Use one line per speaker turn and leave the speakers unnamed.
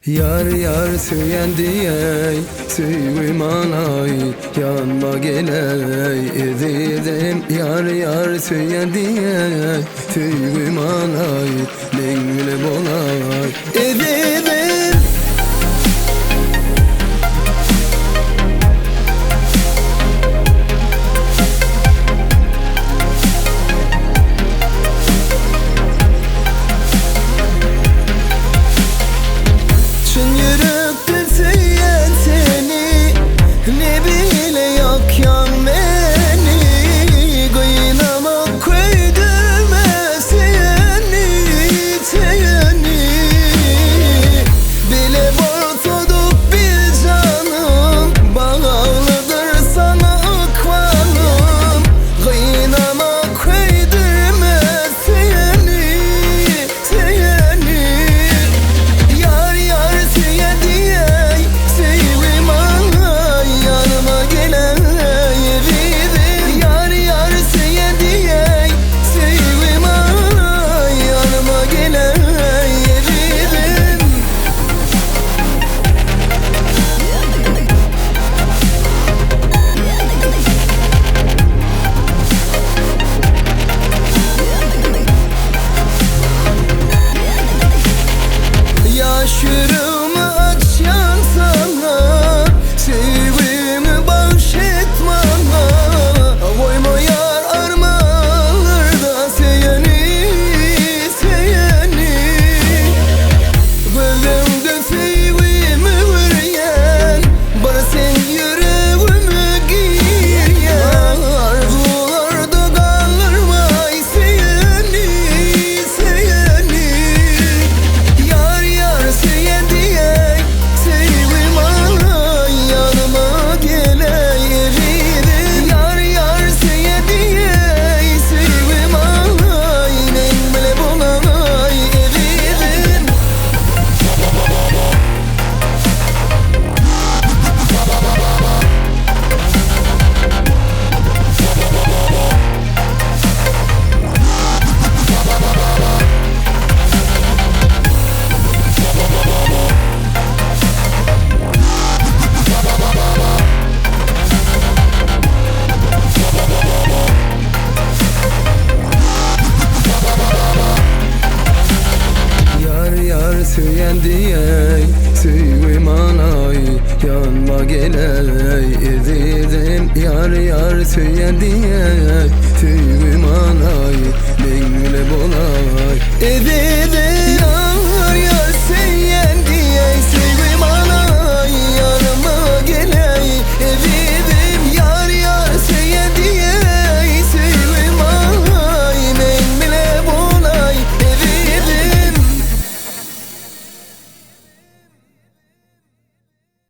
Ýar ýar söýen diýeý söýgüm alaý ýanma geleý ezizim Ýar ýar söýen diýeý söýgüm alaý meň bile bolaý ezizim. Çyn ýürekden söýýän seni, Ne bile ýakýaň meni, Gynama köýdürme söýeni, söýeni. Bile bolsadyk biz janym, Baglydyr saňa ykbalym, Gynama köýdürme söýeni, Söýeni Ýar ýar söýe diýeý Söýgim aý ýanyma geleý Ezizim Ýar ýar söýe diýeý Söýgim aý ýanyma geleý Ezizim. Ýaş ýüregimi açýan saňa, Söýgimi bagş et maňa. Goýma ýar armanlarda söýeni, söýeni. Gözüňde söýgimi görýän, Bir sen ýüregime girýän. Arzuwlarda galdyrmaý söýeni. Söýeni Ýar ýar söýen diýeý Söýgim alaý ýanyma geleý ezizim Ýar ýar söýen diýeý Söýgim alaý meň bile bolaý ezizim. Ýar ýar söýen diýeý söýgim alaý ýanma geleý ezizim Ýar ýar söýen diýeý Söýgüm alaý, meň bile bolaý Ezizim.